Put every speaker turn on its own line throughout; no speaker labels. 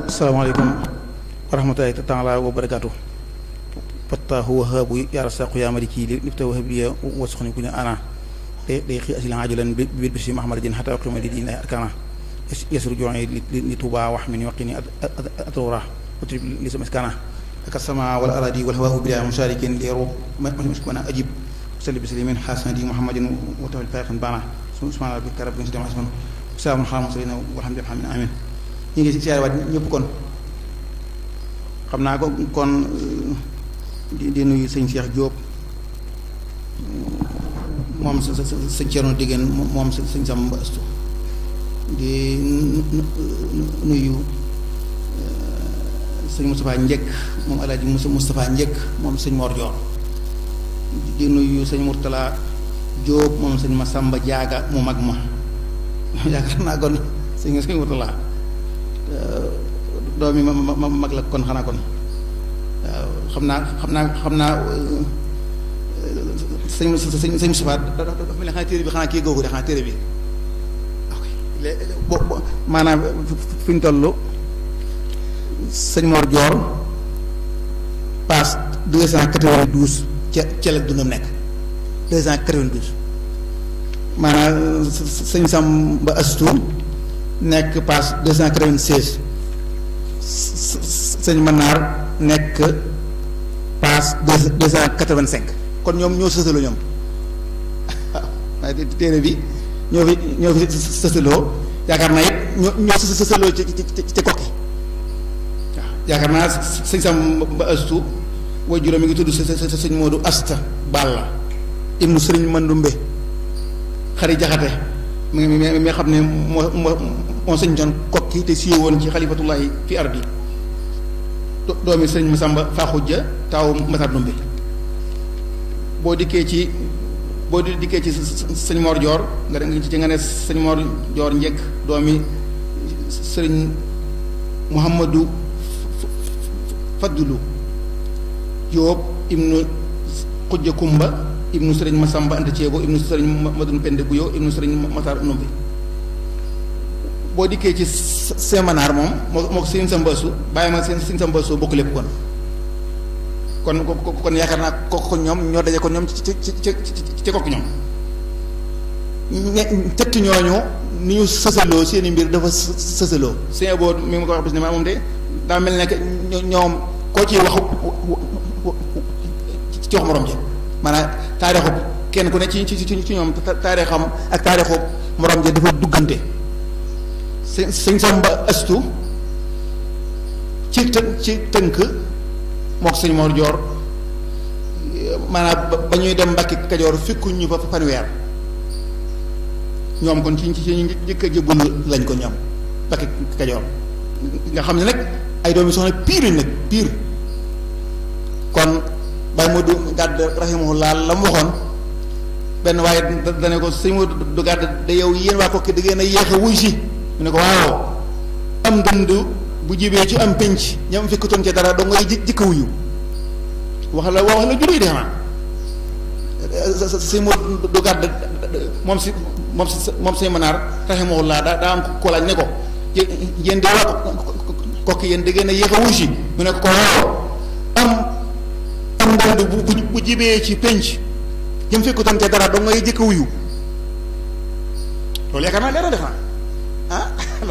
Assalamualaikum warahmatullahi taala wabarakatuh. Fattahu wahabu ya rasaqu ya maliki lifta wahabiya waskhani kunya ana de khi asil ajulan bi bisi Muhammadin hatta qima dini arkana yasru ju'i li tuba wa min waqini atrura utrib li samaskana akasama wal aradi wal hawa bi musharikin li ru mushkana ajib salli bislimin hasani Muhammadin wa tawal faqan bana subhana rabbika rabbil izzati amma yasifun salamun alhamdulillah walhamdulillahi amin. Ñu ngi siyaare waat ñëpp kon xam naa ko kon di nuyu sëñ Cheikh Diop moom sëñ Thierno Digène moom sëñ Samba Astou di nuyu sëñ Moustapha Njëkk moom Alaaji Moustapha Njëkk moom sëñ Mor Dior di nuyu sëñ Mourtala Diop moom sëñ Massamba Diaga mu mag ma yaakaar naa kon sëñ Mourtala doomi ma mag la kon xanaa kon waaw xam naa sëñ Moustapha dafa mel ne xanaa téere bi xanaa kii googu de xanaa téere bi ok maanaam fi ñu toll sëñ Mor Dior passe 292 ca la dundam nekk 292 maanaam sëñ Samba Astou nekk passe 296 sëñ Manar nekk passe 285 kon ñoom ñoo sësaloo ñoom waaye téere bi ñoo fi sësaloo yaakaar naa it ñoo sësaloo ci kokki waaw yaakaar naa sëñ Samba Astou way juróom mi ngi tudd sëñ Modou Asta Balla ibnu sëriñ Mandumbe xari jaxate mi xam ne moo sëñ John kokki te siiw woon ci xalifatullahi fi ardi doomi sëñ Masamba Faxujja taaw Matar Dumbe boo dikkee ci sëñ Mor Dior nga ne sëñ Mor Dior Njëkk doomi sëriñ Muhammadu Fadlu Jóob ibnu Xujja Kumba ibnu sëriñ Masamba Anta Ceebo ibnu sëriñ Madun Pende Guyo ibnu sëriñ Matar Numbe boo dikkee ci Semanaar moom moo ko sëriñ Samba Astou bàyyi ma sëriñ Samba Astou bokk lépp kon yaakaar naa ko ñoom ñoo daje kon ñoom ci kokk ñoom tëtt ñooñu ni ñu sësaloo seeni mbir dafa sësaloo sëñ boo mi ngi ko wax bis ne maa moom de daa mel ne ñoom koo ciy wax ci wax morom ji maanaam taarixu kenn ku ne ci ñoom taarixam ak taarixu morom ja dafa duggante sëñ Samba Astou ci tënk moo ko sëñ Mor Dior maanaam ba ñuy dem Mbàkke Kajoor fekkuñ ñu fa fanweer ñoom kon ci ñu njëkk a jébbalu lañ ko ñoom Mbàkke Kajoor nga xam ne nag ay doomi soxna piir lañ nag piir kon Baye Modou Gàdd rahimahullah la mu waxoon benn waaye dane ko sëñ Modou Gàdd da yow yéen waa Kokki da ngeen a yéex a wuy si mu ne ko waaw am dënd bu jibee ci am penc ñam fekkatoon ca dara doo ngay jëkk wuyu wax la juróoy de xanaa sëñ Modou Gàdd moom sëñ Manar rahimahullah daa am ko laaj ne ko yéen de waa Kokki yéen da ngeen a yéex a wuy si mu ne ko waaw am dënd bu jibee ci penc ñam fekkatoon ca dara doo ngay jëkk wuyu loolu yaakaar naa leer na def na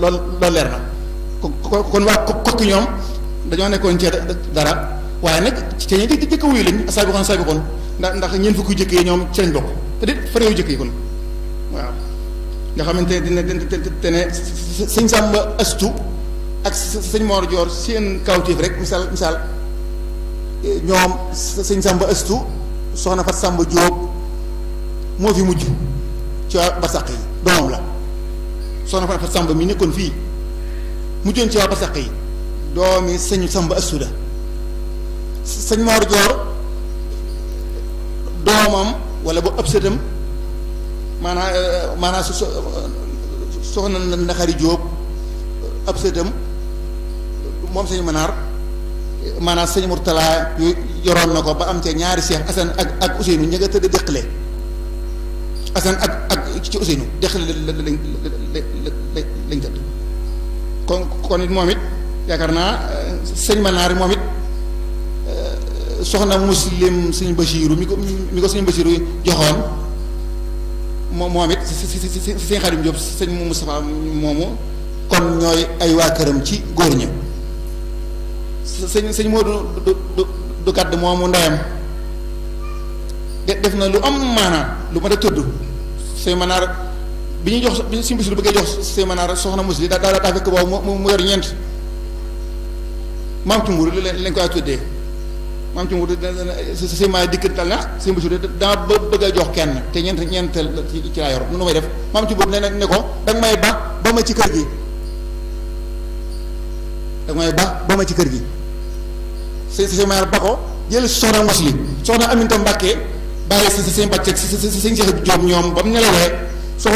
loolu leer na kon waa Kokki ñoom dañoo nekkoon ci dara waaye nag ci ñi jëkk wuyu lañ saabixoon ndax ñeent fukki jëkk yi ñoom ci lañ bokk te dit fa réew jëkk yi kon waaw nga xamante te ne sëñ Samba Astou ak sëñ Mor Dior seen kawtéef rek misaal ñoom sëñ Samba Astou soxna Fat Samba Diop moo fi mujj ci waa Barsàq yi doomam la soxna Fat Samba mi nekkoon fii mujjoon ci waa Barsàq yi doomi sëñ Samba Astou la sëñ Mor Dior doomam wala bu ëpp sëtam maanaa soxna Ndaxari Diop ëpp sëtam moom sëñ Manar maanaam sëñ Mourtala yoroon na ko ba am ca ñaari seex Assane ak Ousseynou ña nga tëdd dëkkale Assane ak ci Ousseynou dex lañ tëdd kon it moom it yaakaar naa sëñ Manaar moom it soxna Muslim sëñ Basiiru mi ko sëñ Basiiru joxoon moom it si sëñ Xaadim Jóob sëñ Moustapha moomu kon ñooy ay waa këram ci góor ña sëñ Moodu du kàdd moomu ndeyam def na lu am maanaa lu ma da tudd sëñ Manaar bi ñuy jox bi sëñ Basiiru bëggee jox sëñ Manaar soxna Muslim daa fekk boobu mu yor ñeent maam ci mburu lañ koy tuddee maam ci mburu sëñ maa dikk dal na sëñ Basiiru daa bëgg a jox kenn te ñeenteel ci laa yor nu may def maam ci mburu ne ko danga may ba ma ci kër gi danga may ba ma ci kër gi sëñ maa ba ko jël soxna Muslim soxna Aminta Mbàkke bàyyi si sëñ Bàcc si sëñ Cheikh Jóob ñoom ba mu nelawee soo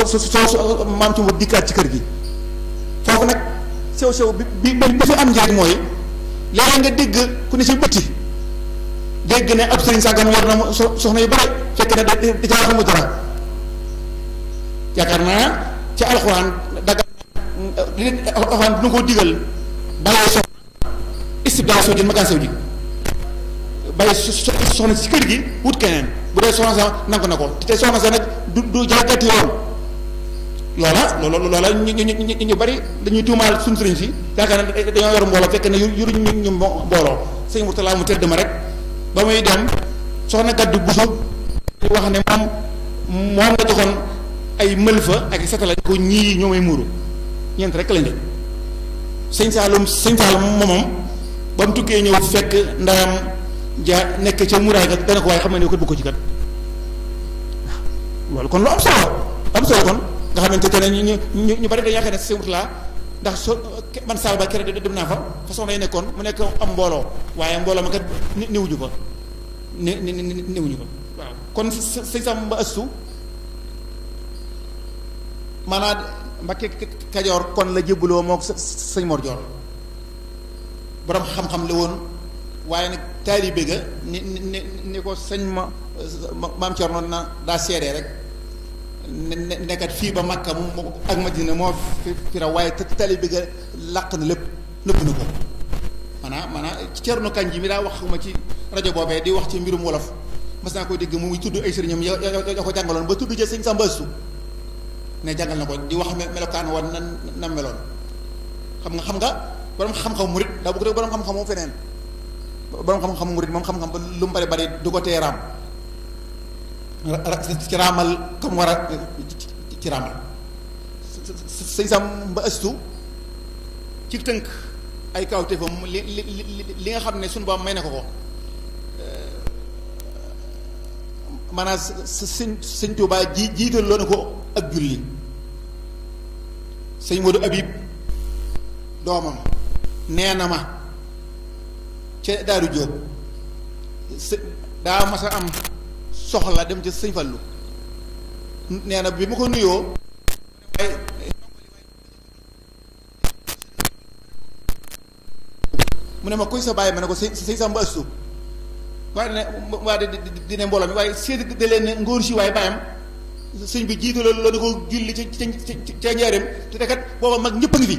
maam ci mburu dikkaat ci kër gi foofu nag sew bi fi am njëriñ mooy léeg-léeg nga dégg ku ne si bëtti dégg ne ab sëriñ sàngam yor na soxna yu bare fekk na da ca xamu dara yaakaar naa ci alxuraan daga li alxuraan dina ko digal bàyyi soxna istibdaal soo jën makaan sew ji bàyyi soxna si kër gi wut keneen bu dee soxna sa nangu na ko te soxna sa nag du jàggati yoon loola ñu bari dañuy tuumaal suñu sëriñ si yaakaar na dañoo yor mbooloo fekk ne yuruñu ñu mbooloo sëñ Murtala mu tëdd ma rek ba muy dem soxna Gaddu Buso wax ne moom la joxoon ay mëlfa ak satala ko ñii ñoo may muuru ñeent rek lañ de sëñ Saalum moomam ba mu tukkee ñëw fekk ndayam ja nekk ca muraay ga dana ko waaye xam nga ne ko bëgg ko ci kat loolu kon lu am solo kon nga xamante ne ñu bari dañu yaakaar ne sëñ Murtala ndax man saal ba kere dem naa fa façon lay nekkoon mu nekk am mbooloo waaye mbooloo ma kat néewuñu fa néewuñu fa waaw kon sëñ Samba Astu maanaam Mbakke Kajoor kon la jébbaloo mook sëñ Mor Joor borom xam-xam la woon waaye nag taalibe ga ni ko sëñ maam Cerno na daa seedee rek nekkat fii ba Makka ak Madina moo fi raw waaye taalibe ga làq na lépp nëbb na ko maanaam Cerno Kanji mi daa wax ma ci rajo boobee di wax ci mbirum wolof mas naa koy dégg mu muy tudd ay sëriñam ya ko jàngaloon ba tudd ca sëñ Samba Astu ne jàngal na ko di wax melokaan woon na meloon xam nga borom xam-xam murit daa bëgg rek borom xam-xam moom feneen borom xam-xam murit moom xam-xam ba lu mu bari du ko tee raam ci raamal comme war a ci raamal sëñ Samba Astu ci tënk ay kawtéefam li nga xam ne suñu boom may na ko maanaam sëñ Tuubaa jiital loo na ko ak julli sëñ Modou Habib doomam nee na ma ca Daaru Jóob daa mas a am soxla dem ca sëñ Fallu nee na bi ma ko nuyoo mu ne ma kuy sa bàyyi ma ne ko sëñ Samba Astu waaye dine mbooloo mi waaye seet da leen ne ngóor si waaye bàyyam sëñ bi jiitu la da ko julli ca njaareem te kat booba mag ñëpp a ngi fi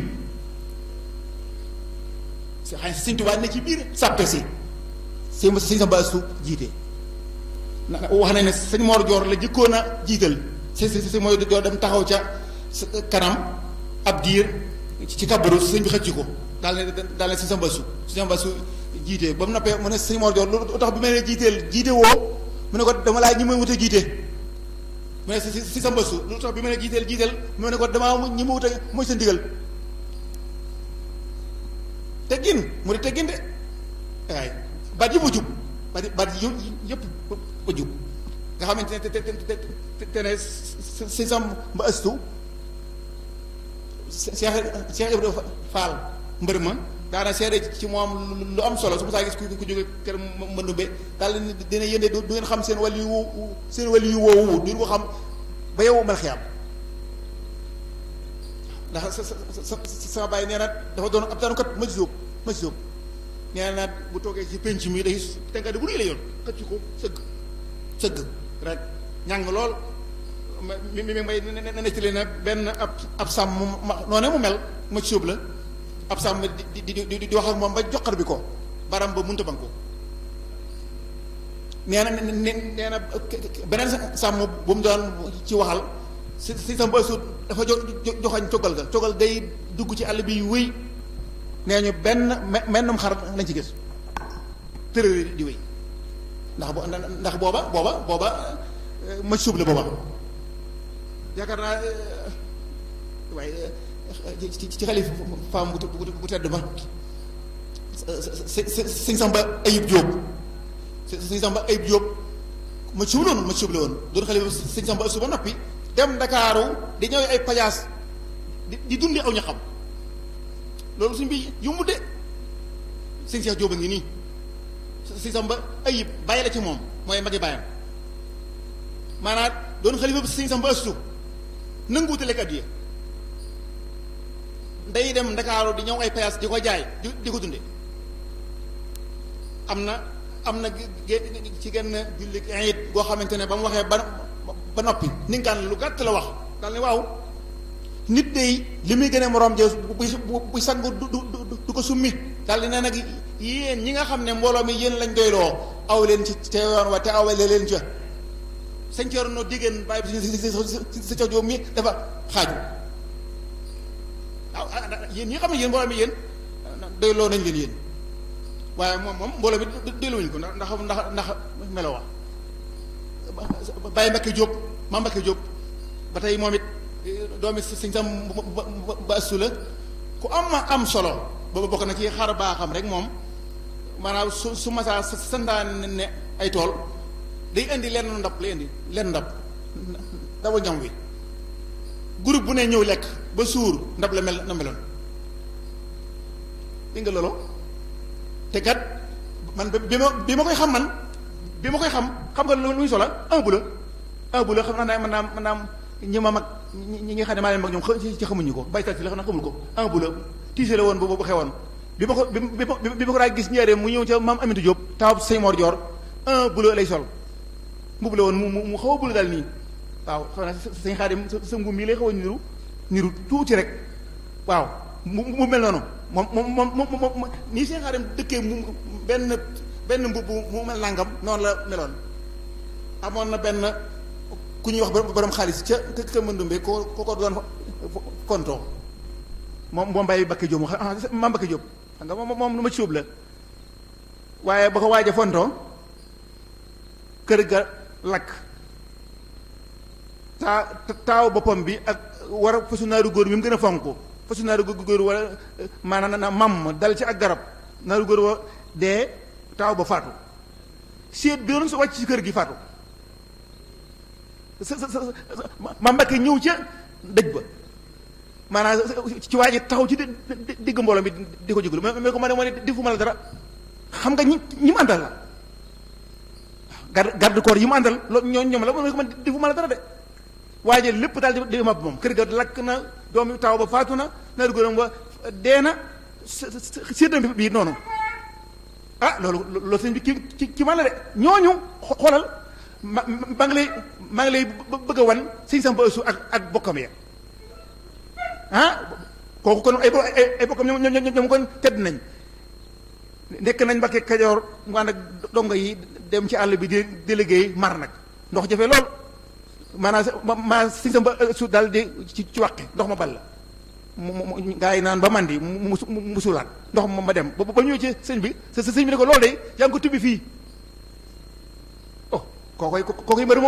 xëy na sëñ Tuubaa ne ci biir sàppe si sëñ Samba Astu jiite wax nañ ne sëñ Mor Joor la jëkkoon a jiital sëñ Mor Joor dem taxaw ca kanam ab diir ci kabaru sëñ bi xëcc ko daal ne sëñ Samba Astu jiite ba mu noppee mu ne sëñ Mor Joor lu tax bi ma ne jiite woo mu ne ko dama laa ñi may wut a jiite mu ne si Samba Astu lu tax bi ma ne jiiteel mu ne ko damaa ñi ma wut a mooy sa ndigal teggin mu di teggin de waaye baat yëpp a jub baat yëpp a jub nga xamante ne te ne sëñ Samba Astu Cheikh Ibrahima Fall mbër ma daana seede ci moom lu am solo su ma saa gis ku jóge kër mënube daal dina yënde du ngeen xam seen wàll yu woowu du ngeen ko xam ba yow mal xiyaam ndax sama bàyyi nee na dafa doon ab taanukat ma jóob nee na bu toogee ci penc mi day tënka de bu rëy la yoon xëcc ko sëgg rek ñàng lool mi may nettali ne benn ab sàmm noonu mu mel ma ci sóob la ab sàmm di wax ak moom ba joxar bi ko baram ba mënta banku nee na beneen sàmm bu mu doon ci waxal si sam ba suut dafa joxañ cogal day dugg ci àll bi wéy nee ñu mennum xar lañ ci gis tërëri di wéy ndax booba ma suub la booba yaakaar naa waaye ci xalif femme bu tedd ba sëñ Samba Ayib Jóob sëñ Samba Ayib Jóob ma suub la woon doon xalif sëñ Samba Ayib ba noppi dem Ndakaaru di ñëw ay pajaas di dundi aw ña xam loolu suñ bi yumbu de sëñ Cheikh Jóob a ngi nii sëñ Samba Ayib bàyyi la ci moom mooy magi bàyyam maanaam doon xalifa bi sëñ Samba Astu nanguwute lekk addiya day dem Ndakaaru di ñëw ay pajaas di ko jaay di ko dunde am na ci genn julli iid goo xamante ne ba mu waxee ba noppi ninkaan lu gàtt la wax daal ne waaw nit day li muy gën a moroom jë bu sangu du ko summi daal di ne nag yéen ñi nga xam ne mbooloo mi yéen lañ doyloo aw leen ci te yoon wa te awale leen ca sañ ci noo diggéen bàyyi bi si ca joom mi dafa xaaju waaw yéen ñi nga xam ne yéen mbooloo mi yéen doyloo nañ leen yéen waaye moom mbooloo mi doyloowuñu ko ndax melo wax Baye Mbakke Diop ma Mbakke Diop ba tey moom it doomi sëñ Sam ba astu la ku am solo booba bokk na ci xar baaxam rek moom maanaam su masaa santaan ne ay tool day indi lenn ndab lay indi lenn ndab ndabal ñam wi groupe bu ne ñëw lekk ba suur ndab la mel na meloon dégg nga loolu te kat man bi ma koy xam xam nga lu muy sola un bu la xam naa mën naa ñi ma mag ñi nga xam ne maa leen mag ñoom ci xamuñu ko baykat si la xam naa xamul ko un bu la tiise la woon boobu xewoon bi ma ko daa gis ñeeree mu ñëw ca maam Aminata Diop taw sëñ Mor Dior un bu la lay sol mbubu la woon mu xaw a bu la daal nii waaw xam naa sëñ Xaadim sa mbuum mii lay xaw a niru tuuti rek waaw mu mel noonu moom nii sëñ Xaadim dëkkee mu benn mbubb mu mel nangam noonu la meloon amoon na benn ku ñuy wax borom xaalis ca Mandumbe ko doon konto moom Mbaye Mbakke Diop ma Mbakke Diop xam nga moom lu ma cióob la waaye ba ko waaj a fontoo kër ga lakk taaw boppam bi ak war a fasu naaru góor mi mu gën a fonk fasu naaru góor wala maanaam na mam dal ci ak garab naaru góor wa dee taaw ba faatu seet bi doon sa wàcc ci kër gi faatu ma Mbakke ñëw ca dëj ba maanaam ci waa ji taxaw ci digg mbooloo mi di ko jógalu mais ko ma ne defuma la dara xam nga ñi mu àndal la garde corps yi mu àndal loolu ñoom la ko man defuma la dara de waa ji lépp daal di mab moom kër ga lakk na doomi taw ba faatu na naar góoram ba dee na séetam bi noonu ah loolu sëñ bi ki man la de ñooñu xoolal maa ngi lay bëgg a wan sëñ Sam ba ëssu ak bokkam ya kooku kon ay bokkam ñoom kon tedd nañ nekk nañ Mbakke Kajoor mu ànd ak dongo yi dem ci àll bi di liggéey mar nag ndox jafe lool maanaam sëñ Sam ba ëssu daal di ci wàqi ndox ma bal la mu gaa yi naan ba mandi mu sulaat ndox ma dem ba ñëw ci sëñ bi sëñ bi ne ko loolu de yaa ngi ko tubbi fii kookoy mbër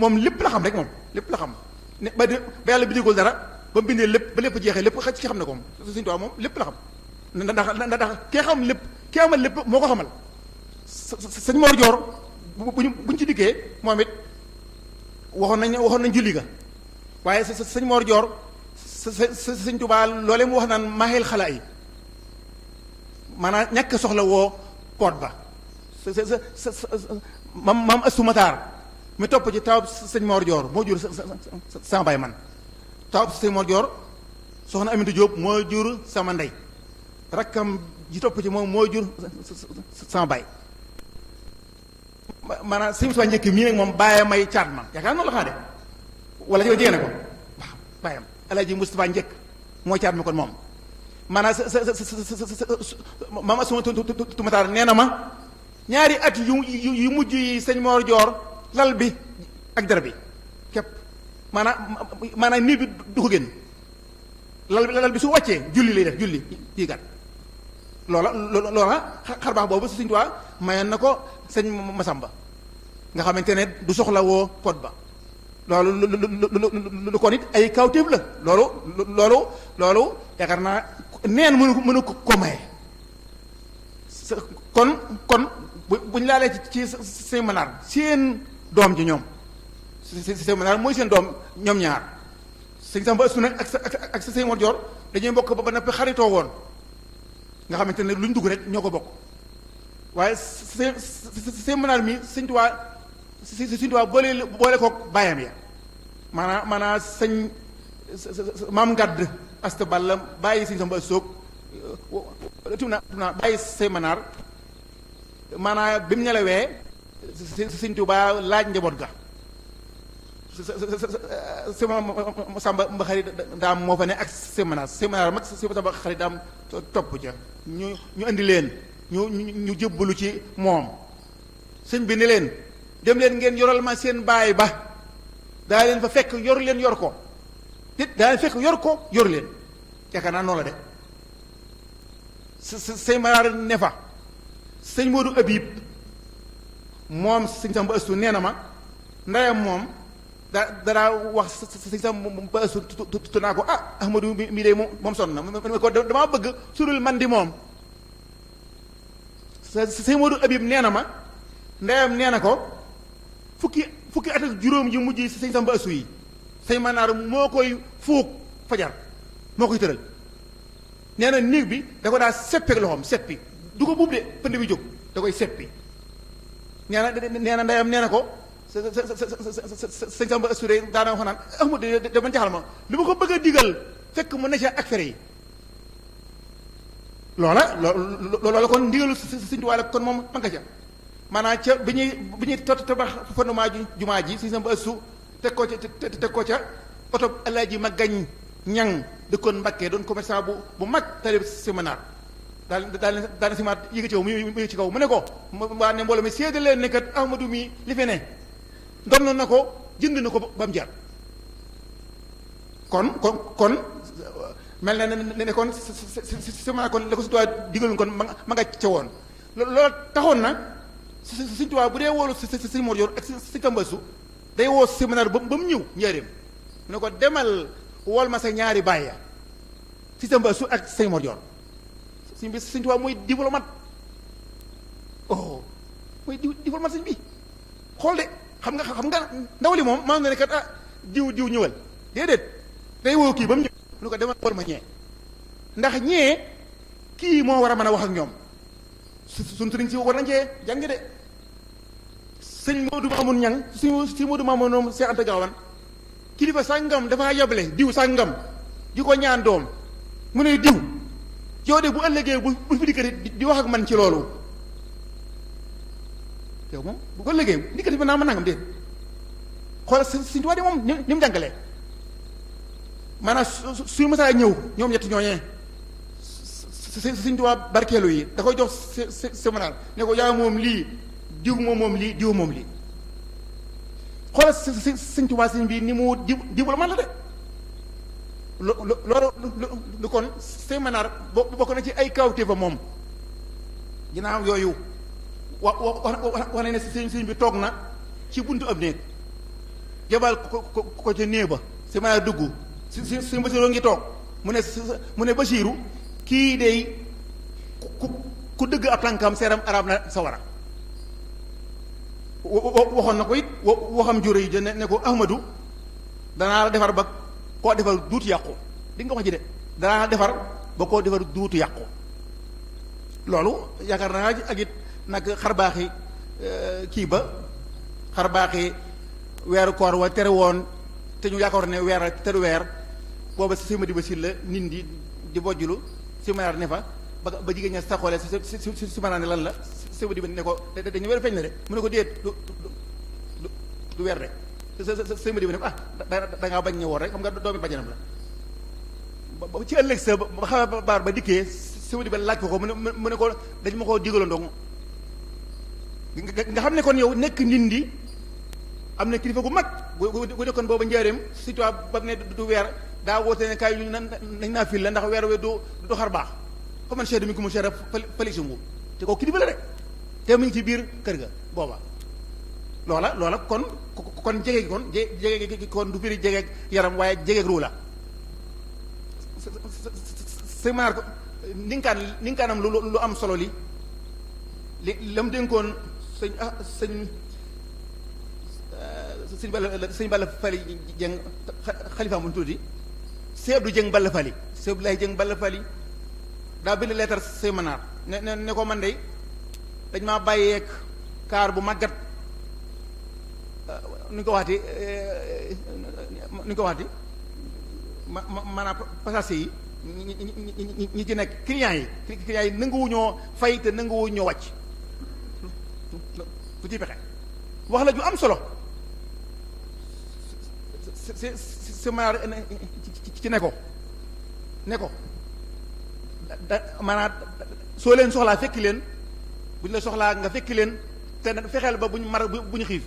moom lépp la xam rek moom lépp la xam ne ba yàlla bi digul dara ba mu bindee lépp ba lépp jeexee lépp xaj ci xam ne ko moom suñu tubaab moom lépp la xam ndax kee xam lépp kee amal lépp moo ko xamal sëñ Mor Joor buñ ci dikkee moom it waxoon nañ julli ga waaye sëñ Mor Joor sëñ Tuubaa loolee mu wax naan maaxeel xalaa yi maanaam ñàkk soxla woo poot ba maam Astu Mataar mi topp ci tawab sëñ Mor Joor moo jur sama baay man tawab sëñ Mor Joor soxna Aminata Jóob moo jur sama ndey rakkam ji topp ci moom moo jur sama baay maanaam sëñ Moussa njëkk mii nag moom bàyyam may caat man yaakaar noonu la xaa de wala jigéen na ko waaw bàyyam Alaaji Moustapha njëkk moo caat ma kon moom maanaam mama suma tumataar nee na ma ñaari at yu mujj yi sëñ Mor Joor lal bi ak dara bi képp maanaam nii bi du ko génn lal bi su wàccee julli lay def julli tii gat loola xar baax boobu Sëñ Tuubaa mayoon na ko sëñ Masamba nga xamante ne du soxla woo pot ba loolu lu kon it ay kawtéef la loolu yaakaar naa neen mënu ko maye kon buñ laalee ci seen manaar seen doom ji ñoom seen manaar mooy seen doom ñoom ñaar sëñ Samba Astu nag ak sa sëñ Mor Joor dañuy bokk ba noppi xaritoo woon nga xamante ne luñ dugg rek ñoo ko bokk waaye seen manaar mi Sëñ Tuubaa boole koog bàyyam ya maanaam sëñ maam Ngadd Asta Balla bàyyi sëñ Samba Astu tum naa bàyyi seen manaar maanaam bi mu nelawee Sëñ Tuubaa laaj njaboot ga sama Samba mba xarit daam moo fa ne ak séminaire mag Samba xarit daam topp ca ñu indi leen ñu jëbbalu ci moom sëñ bi ni leen dem leen ngeen yoral ma seen baay ba daa leen fa fekk yor leen yor ko daa leen fekk yor ko yor leen yaakaar naa noonu la de séminaire ne fa sëñ Modou Habib moom sëñ Samba Astu nee na ma ndeyam moom danaa wax sëñ Samba Astu tu naa ko Ahmadou mi de moom sonn na ma ko damaa bëgg surul man di moom sëñ Modou Habib nee na ma ndeyam nee na ko fukki at ak juróom yu mujj sëñ Samba Astu yi sëñ Manaar moo koy fuug fajar moo koy tëral nee na néeg bi da ko daa seppeek loxoom seppi du ko buub de pënd bi jóg da koy seppi nee na ndeyam nee na ko sëñ Samba Astu daana wax naan Ahmadu de man jaxal ma li ma ko bëgg a digal fekk mu ne ak fere yi loola kon ndigalu Sëñ Tuubaa la kon moom man nga ca maanaam ca bi ñuy tabax fondement jumaa ji sëñ Samba Astu teg ko ca oto Alaaji Magañ Ñang dëkkoon Mbakke doon commerçant bu mag talib séminaire daal simaat yéegi ci kaw mu yéegi ci kaw mu ne ko waa ne mbooloo mi séedal leen ne kat Ahmadu mi li fi ne ndonn na ko jënd na ko ba mu jar kon mel na ne kon sama kon la ko Sëñ Tuubaa digaloon kon ma nga ca woon loolu taxoon na Sëñ Tuubaa bu dee woolu Sëñ Mor Joor ak Sëñ Samba Astu day woo séminaire ba mu ñëw njaareem mu ne ko demal wool ma sa ñaari baay ya Sëñ Samba Astu ak Sëñ Mor Joor sëñ bi Sëñ Tuubaa mooy diplomate mooy diplomate sëñ bi xool de xam nga ndaw li moom maa ngi ne kat diw ñëwal déedéet day woo kii ba mu ñëw lu ko demal war ma ñee ndax ñee kii moo war a mën a wax ak ñoom suñ sëriñ si war nañ cee jàng de sëñ Modou Mamoun Ñang si Modou Mamoun moom Seex Anta Gaawaan kilifa sàngam dafa yable diw sàngam di ko ñaan doom mu ne diw yow de bu ëllëgee bu fi dikkati di wax ak man ci loolu yow moom bu ko ëllëgee dikkati ba naa ma nangam déet xoolal Sëñ Tuubaa de moom ni mu jàngalee maanaam suñu mësaa ñëw ñoom ñett ñooñee Sëñ Tuubaa barkeelu yi da koy jox séminaire ne ko yaa moom lii diw moom lii diw moom lii xoolal Sëñ Tuubaa sëñ bi ni mu diw la man la de loolu lu kon séminaire bokk na ci ay kawté fa moom ginnaaw yooyu wax ne sëñ bi toog na ci buntu ab néeg jabal ko ca néeg ba séminaire dugg si Basiiru ngi toog mu ne Basiiru kii day ku dëgg ab tànkam seeram arab na sawara waxoon na ko it waxam jure yi ne ko Ahmadu danaa la defar ba koo defar duutu yàqu di nga wax ji de danaa la defar ba koo defar duutu yàqu loolu yaakaar naa ak it nag xarbaaxi kii ba xarbaaxi weeru koor wa tere woon te ñu yaakaar ne weer teru weer booba si ma di ba si la nit di bojjulu si maanaar ne fa ba jigéen ña sa xoolee si maanaar ne lan la sëñ bi ne ko dañu weer feeñ na de mu ne ko déet du weer de sëñ bi ne ko da ngaa bañ ñëwoon rek xam nga doomi bajanam la ba ci ëllëg sa ba xam baar ba dikkee sëñ bi laaj ko mu ne ko dañ ma koo digaloon donc nga xam ne kon yow nekk nit ñi am na kilifa gu mag bu nekkoon booba njaareem surtout ba ne du weer daa woote ne kaay ñu nañ naa fil la ndax weer we du xar baax fa man chehda minkum shahra falyasumhu te koo kilifa la de te mu ngi ci biir kër ga booba loola kon jege gi kon jege gi kon du firi jege yaram waaye jege ruu la semanar ko ninkaanam lu am solo li la mu dénkoon sëñ Balla Fali Jeng xalifa mu tuuti Sëñ Abdou Jeng Balla Fali Sëñ Abdoulaye Jeng Balla Fali daa bind leetar sëñ Manar ne ko man de dañ maa bàyyeek kaar bu màggat nu ñu ko waxati maanaam passager yi ñi ci nekk clients yi nanguwuñoo fay te nanguwuñoo wàcc su ci pexe wax la ju am solo si maar ci ne ko maanaam soo leen soxlaa fekki leen bu ñu la soxlaa nga fekki leen te fexeel ba bu ñu mar bu ñu xiif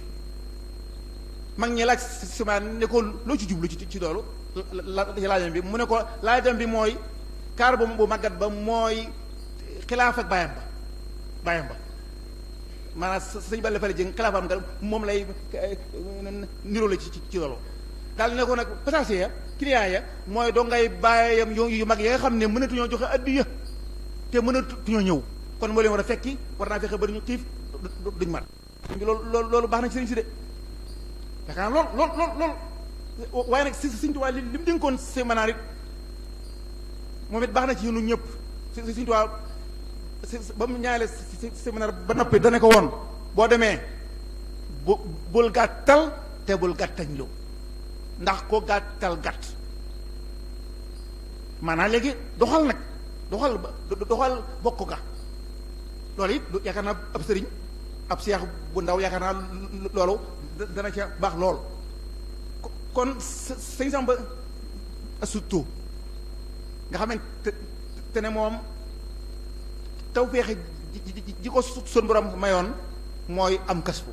mag ñi laaj si maar ne ko loo ci jublu ci loolu laajam bi mu ne ko laajam bi mooy kaar bu màggat ba mooy xilaaf ak baayam ba maanaam sëñ Balla Fally Dieng xilaafam nga moom lay niroo la ci loolu daal ne ko nag passager ya client ya mooy doo ngay bàyyam yu mag ya nga xam ne mënatuñoo joxe addiya te mënatuñoo ñëw kon moo leen war a fekki war naa fexe ba duñu xiif duñ mat loolu baax na ci sëriñ si de yaakaar naa lool waaye nag si Sëriñ Tuubaa li mu dénkoon see manaar it moom it baax na ci ñun ñëpp Sëriñ Tuubaa ba mu ñaale si manaar ba noppi dana ko woon boo demee bul gàttal te bul gàttañ lu ndax ko gàttal gàtt maanaam léegi doxal bokk ga loolu it yaakaar naa ab sëriñ ab seex bu ndaw yaakaar naa loolu dana ca baax lool kon sëñ Samba surtout nga xamante te ne moom taw feexe ji ko sun borom mayoon mooy am kasfu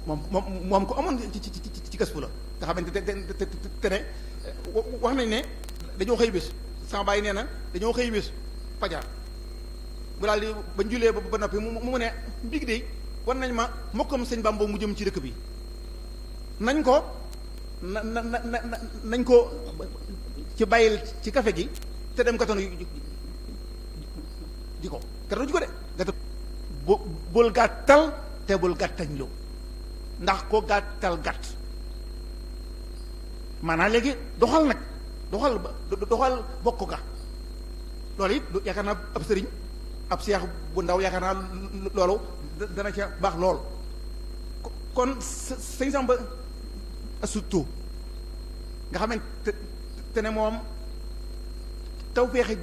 moom ko amoon ci kasfu la nga xamante te ne wax nañ ne dañoo xëy bés sama bàyyi nee na dañoo xëy bés fajar bu daal di bañ julee ba noppi mu ne mbig de war nañ ma mokkam sëñ Bamba mu jëm ci dëkk bi nañ ko nañ ko ci bàyyil ci café gi te dem katanu ji ko katanu ji ko de gata bul gàttal te bul gàttañ lu ndax ko gàttal gàtt maanaam léegi doxal bokk ga loolu it yaakaar naa ab sëriñ ab seex bu ndaw yaakaar naa loolu dana ca baax lool kon sëñ Samba surtout nga xamante te ne moom taw feexe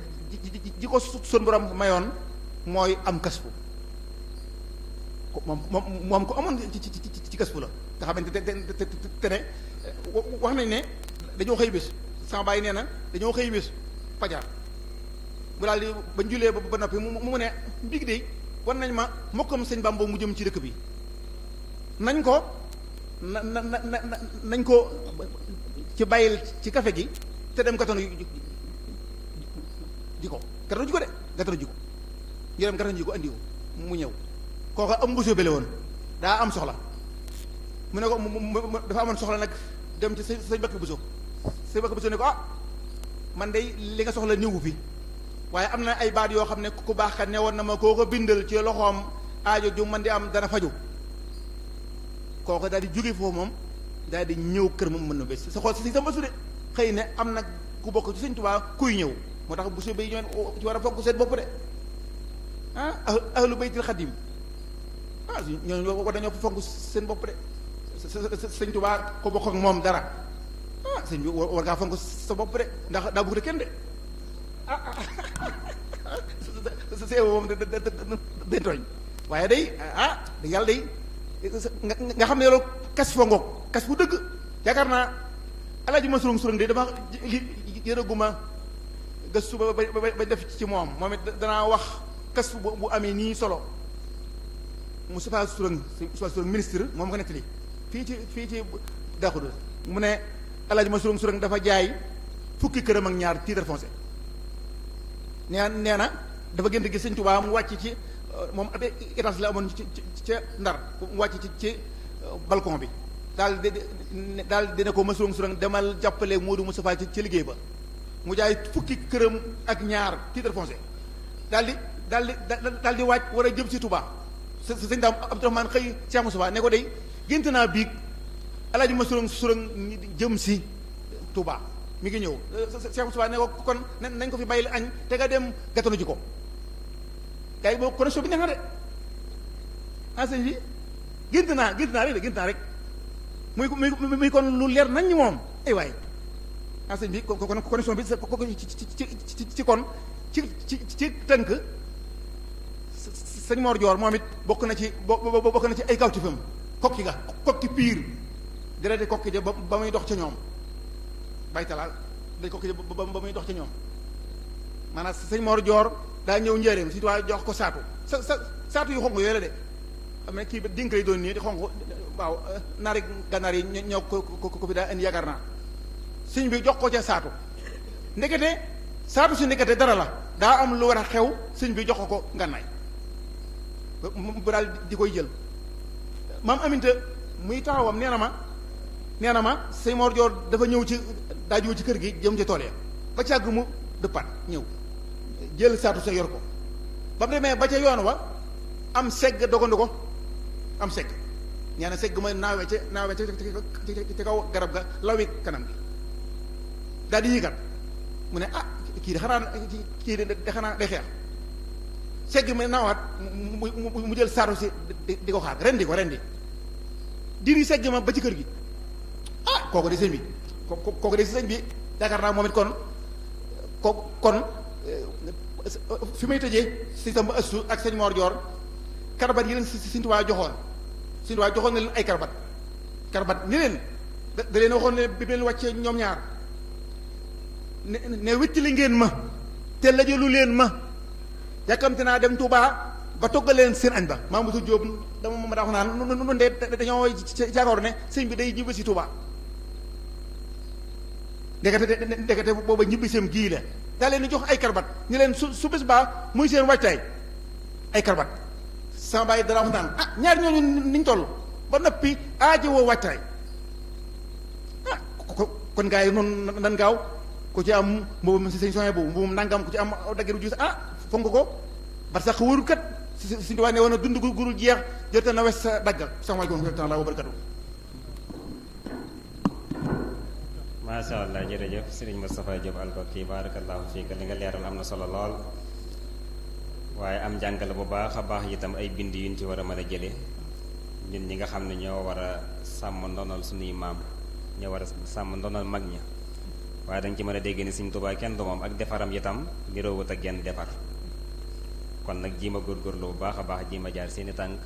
ji ko sun borom mayoon mooy am kasfu moom ko amoon ci kasfu la nga xamante te ne wax nañ ne dañoo xëy bés sama bàyyi nee na dañoo xëy bés fajar bu daal di bañ julee ba noppi mu ne mbig de war nañ ma mokkam sëñ Bamba mu jëm ci dëkk bi nañ ko nañ ko ci bàyyil ci café gi te dem katanu ji ko katanu ji ko de katanu ji ko ñu dem katanu ji ko andi ko mu ñëw kooka am mbusoo bele woon daa am soxla mu ne ko dafa amoon soxla nag dem ci sëñ Bakk Buso sëñ Bakk Buso ne ko man de li nga soxla néewu fi waaye am na ay baat yoo xam ne ku baax ka ne woon na ma koo ko bindal ci loxoom aajo ju man di am dana faju kooku daal di jóge foofu moom daal di ñëw kër moom mën na bés sa xool si Samba su de xëy ne am nag ku bokk ci Sëñ Tuubaa kuy ñëw moo tax bu su bay ñoon ci war a fonk seen bopp de ahlu baytil xadim ñooñu war dañoo fonk seen bopp de Sëñ Tuubaa ko bokk ak moom dara sëñ bi war ngaa fonk sa bopp de ndax daa bëgg de kenn de see moom day tooñ waaye day da yàlla day nga xam ne loolu kas fa ngoog kas fu dëgg yaakaar naa alaaji ma surang de dama yërëguma gëstu ba def ci moom it danaa wax kas bu amee nii solo Moustapha Surang ministre moom ko nettali fii ci Daxudu mu ne alaaji ma surang dafa jaay fukki këram ak ñaar titre foncier nee na dafa gën di gis Sëñ Tuubaa mu wàcc ci moom ab étage la amoon ca Ndar mu wàcc ci balcon bi daal dina ko ma surang demal jàppale Moodu Moustapha ci liggéey ba mu jaay fukki këram ak ñaar titre foncier daal di wàcc war a jëm si Touba sëñ daam Abdourahmane xëy Cheikh Moustapha ne ko day gént naa biig alaaji ma surang jëm si Touba mi ngi ñëw Cheikh Moustapha ne ko kon nañ ko fi bàyyil añ te nga dem gàttanu ji ko gars yi boobu connexion bi neex na de sëñ bi gént naa rek muy kon lu leer nañ ñi moom ay waay sëñ bi kon connexion bi ci kon ci tënk sëñ Mor Joor moom it bokk na ci ay kawtifam kokki piir dereti kokki ja ba muy dox ca ñoom baytalaal day kokki ja ba muy dox ca ñoom maanaam sëñ Mor Joor daa ñëw njëreem si waa jox ko saatu yu xonq yooyu la de am na kii ba dinka lay doon nii di xonq waaw naari gànnaar yi ñoo ko fi daa indi yaakaar naa sëñ bi jox ko ca saatu ndekete dara la daa am lu war a xew sëñ bi jox ko ngànnaay bu daal di koy jël maam Aminta muy taxawam nee na ma sëñ Mor Joor dafa ñëw daa jóge ci kër gi jëm ci tool ya ba càgg mu dëppaat ñëw jël saatu sa yor ko ba mu demee ba ca yoon wa am segg dogandu ko am segg ñaane segg mooy naawe ca kaw garab ga lawi kanam gi daal di yéegat mu ne kii de xanaa day xeex segg ma naawaat mu jël saatu si di ko xaar rendi diri segg ma ba ci kër gi kooku de sëñ bi kooku de sëñ bi yaakaar naa moom it kon fi may tëjee si sama ëstu ak sëñ Mor Joor karabat yi leen Sëñ Tuubaa joxoon na leen ay karabat ni leen da leen waxoon ne bi leen wàccee ñoom ñaar ne wéttali ngeen ma te lajalu leen ma yàkkamte naa dem Tuubaa ba toggal leen seen añ ba Mamadou Diop dama ma daa wax naan nun de dañoo jaakaar ne sëñ bi day ñibbi si Tuubaa ndekete booba ñibbiseem gii la daa leen di jox ay karbat ñu leen su bés baa muy seen waajtaay ay karbat sama bàyyi dara wax naan ñaar ñooñu niñ toll ba noppi aajowoo waajtaay kon gars yi noonu nan gaaw ku ci am mbuubum si sëñ soxna boobu mbuubum nangam ku ci am daggeru juus fonk ko parce que wóorul kat si waa ne woon a dund gurul jeex jërte na wes sa daggal salaamaaleykum wa rahmatulah wa barakatu
macha allah jërëjëf sëriñ Moustapha Diop Alkoki barakallahu fiika li nga leeral am na solo lool waaye am njàngale bu baax a baax itam ay bind yuñ ci war a mën a jële ñun ñi nga xam ne ñoo war a sàmm ndonal suñuy maam ñoo war a sàmm ndonal mag ña waaye dañ ci mën a dégg ni Sëriñ Tuubaa kenn du moom ak defaram itam niroowut ak genn defar kon nag jiima góorgóorlu bu baax a baax jiima jaar seeni tànk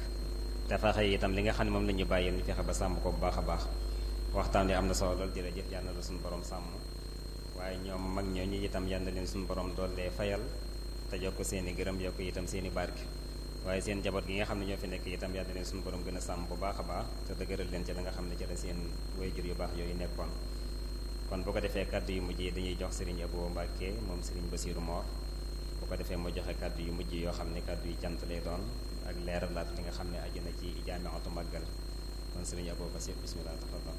te fexe itam li nga xam ne moom la ñu bàyyee ñu fexe ba sàmm ko bu baax a baax waxtaan wi am na solo lool jërëjëf yal na la suñu borom sàmm waaye ñoom mag ñooñu itam yal na leen suñu borom doole fayal te yokk seeni gërëm yokk itam seeni barke waaye seen jaboot gi nga xam ne ñoo fi nekk itam yal na leen suñu borom gën a sàmm bu baax a baax te dëgëral leen ci la nga xam ne ci la seen waajur yu baax yooyu nekkoon kon bu ko defee kaddu yu mujj yi dañuy jox Serigne Abou Mbacke moom Serigne Bassirou Mor bu ko defee moo joxe kaddu yu mujj yoo xam ne kaddu yu cant lay doon ak leeralaat li nga xam ne aju na ci jaamiatu màggal kon Serigne Abou Bassirou bismillah tafadal